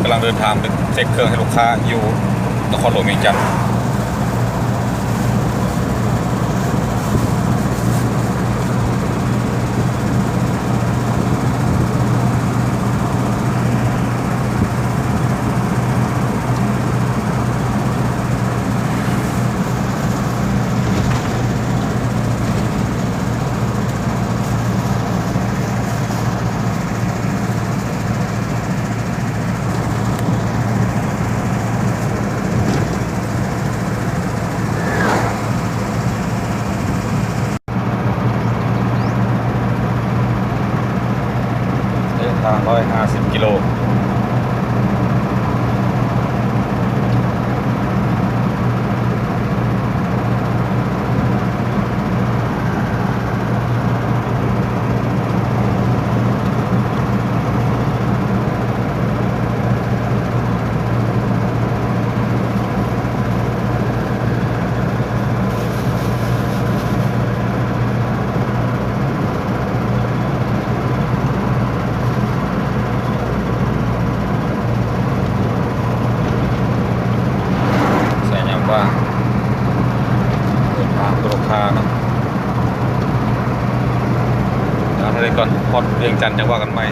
ກຳລັງເດີນທາງໄປເຊັກເຄື່ອງໃຫ້ລູກຄ້າຢູ່ນະຄອນຫຼວງວຽງຈັນ. ໄລຍະທາງຮ້ອຍຫ້າສິບກິໂລ. ໃຊ້ຍາມວ່າງ ເດີນທາງໂຕລະຄາເນາະ. ເອົາເທົ່ານີ້ກ່ອນ, ຮອດວຽງຈັນຈັ່ງວ່າກັນໃໝ່.